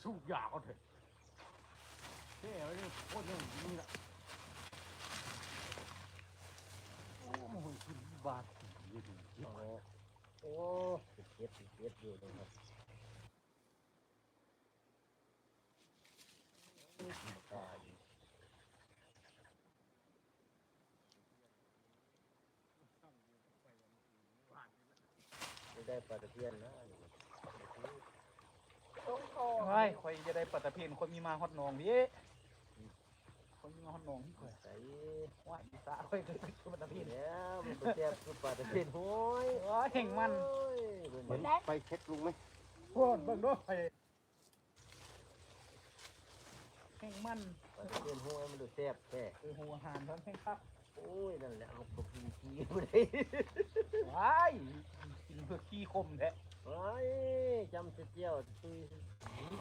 ທຸກຢ່າງເອົາເຖາະ ແທ້ໄວ້ເດີ ຄົນຢ່າງນີ້ລະ ໂອ້ ມັນຫຸ້ຍຂຶ້ນບາດ ໂອ້ ເຈັບ ເຈັບຢູ່ເນາະ ໄດ້ປາຕະພຽນນະ ໂອ້ຍ ຂ້ອຍຈະໄດ້ປາຕະພຽນ ຂ້ອຍມີມາຮອດໜອງພີ້ ຂ້ອຍມີມາຮອດໜອງພີ້ ຂ້ອຍ ໃສ ໂອ້ຍ ອີສາ ຂ້ອຍຄືປາຕະພຽນ ແລ້ວ ມັນບໍ່ແຊບຄືປາຕະພຽນ ໂອ້ຍ ໂອ້ຍ ແຮງມັນ ໂອ້ຍ ເບິ່ງ ໄປເຊັກລຸງໄໝ ໂອ້ຍ ເບິ່ງດູ ແຮງມັນ ປາຕະເພນໂຮຍມັນດູແຊບແທ້ ເອີ ໂຮອາຫານເພິ່ນແຮງຄັກ ໂອ້ຍ ນັ້ນແຫຼະ ເຮົາບໍ່ກິນຂີ້ບໍ່ໄດ້ ວ້າຍ ກິນເພື່ອຂີ້ຄົມແທ້ ວ້າຍ ຈ້ຳໃສ່ແຈ່ວ ຕຸ້ຍ